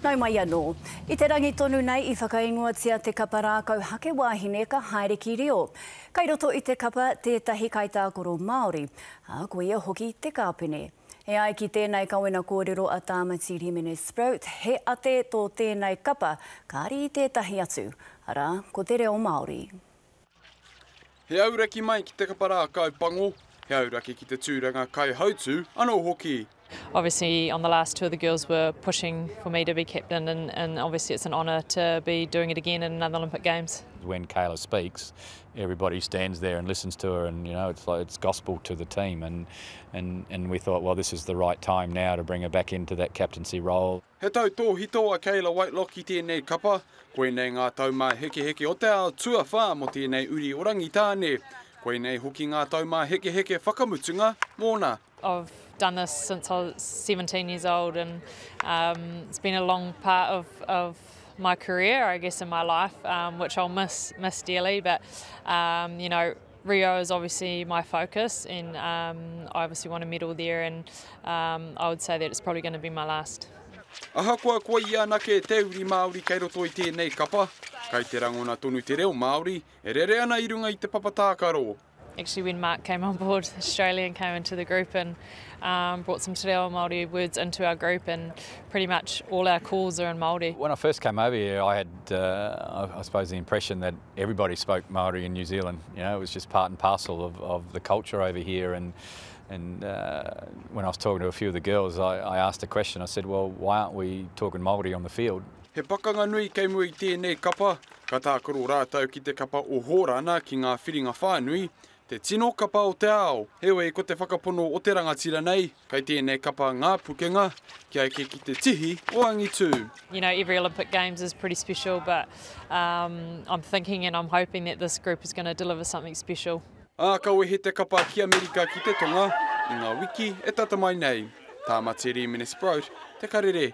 Nau mai anō. I te rangi tonu nei i whakaingoatia te kapa rākau hake wāhine ka haere ki Rio. Kai roto i te kapa tētahi kaitākaro Māori, ā, ko ia hoki te kāpene. E ai ki tēnei kawena kōrero a Tāmati Rimene Sproat, he ate tō tēnei kapa, kāri i tētahi atu, arā, ko te reo Māori. He auraki mai ki te kapa rākau pango, he auraki ki te tūranga kaihautū anō hoki. Obviously on the last tour the girls were pushing for me to be captain and, and obviously it's an honour to be doing it again in another Olympic Games. When Kayla speaks, everybody stands there and listens to her and you know it's like it's gospel to the team and, and, and we thought well this is the right time now to bring her back into that captaincy role. He tautōhito a Kayla Whitelock ki tēnei kapa, koinei ngā taumāhekeheke o te ao tuawhā mō tēnei uri o Rangitāne. Koinei hoki ngā taumāhekeheke whakamutunga mōna. I've done this since I was 17 years old and um, it's been a long part of, of my career, I guess, in my life, um, which I'll miss, miss dearly. But, um, you know, Rio is obviously my focus and um, I obviously want a medal there and um, I would say that it's probably going to be my last. Ahakoa ko ia anake te uri Māori kei roto i tēnei kapa, kei te rangona tonu te reo Māori e rere ana i runga i te papa tākaro. Actually when Mark came on board, Australian came into the group and um, brought some Te Reo Māori words into our group and pretty much all our calls are in Māori. When I first came over here, I had, uh, I suppose, the impression that everybody spoke Māori in New Zealand. You know, it was just part and parcel of, of the culture over here. And, and uh, when I was talking to a few of the girls, I, I asked a question. I said, well, why aren't we talking Māori on the field? He pakanga nui kei mua i tēnei kapa, ka tākaro rātou ki te kapa o Hōrana ki ngā whiringa whānui, te tino kapa o te ao. Heoi, ko te whakapono o te rangatira nei, kei tēnei kapa ngā pukenga, kia eke ki te tihi o angitū. You know, every Olympic Games is pretty special, but um, I'm thinking and I'm hoping that this group is going to deliver something special. Ā, ka wehe te kapa ki Amerika ki te Tonga i ngā wiki e tata mai nei. Tāmati Rimene Sproat, Te Karere.